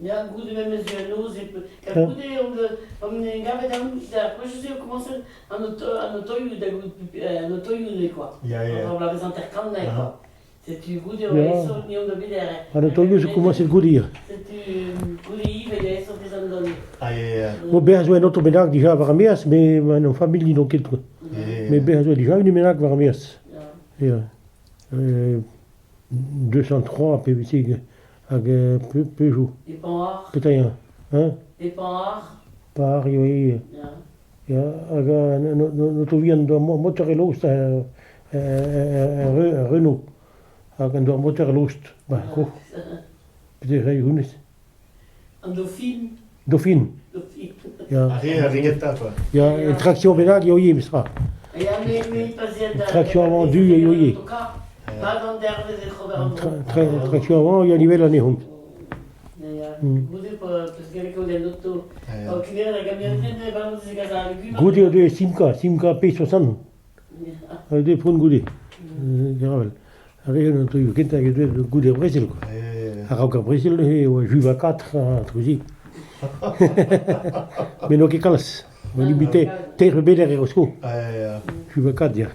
Ya, goude memes an noz, e goude on en gavet ar poent-se o komañset an an otoioù da goût an otoioù neuze quoi. Ya, ya. An bloavezh 50 quoi. Setu goude o aesoc'h ni on da bet An otoioù zo komañset goude ya. Setu goude ivez aesoc'h dezhañ d'an Ah, ya, ya. Mo bezañ zo un oto bennak dija war ar maez, met ma en familh n'on ket quoi. Ya, Met bezañ zo dija un bennak war ar maez. Ya. Ya. 203 pe betek hag Peugeot. E Panhard. Petra eo hein? E Panhard. Par eo ivez. Ya. Ya, hag an oto vihan doa motor e lost un Renault. Hag en doa motor e lost. Ba, ko. Petra eo honnezh? An Dauphine. Dauphine. Dauphine. Ya. Ar re ar re gentañ quoi. Ya, un traction bennak eo ivez, memestra. Ya, me, me paseet da... Traction avant du eo ivez. Pas d'an dervez e ober an dro. Traction avant, ya nivel anezho. Goude peus gellet kaout en oto. Kemeret ar gamionenn ba zegas ar legumaj. Goude o deus Simca, Simca P60. O deus pont goude. Geravel. Ar re an toioù kentañ e deus goude ar brezel quoi. A-raok ar brezel neuze e oa Juva 4 ha truzi. Met n'oa ket kalz. Oa limite teir beder e Rosko. Juva 4 ya.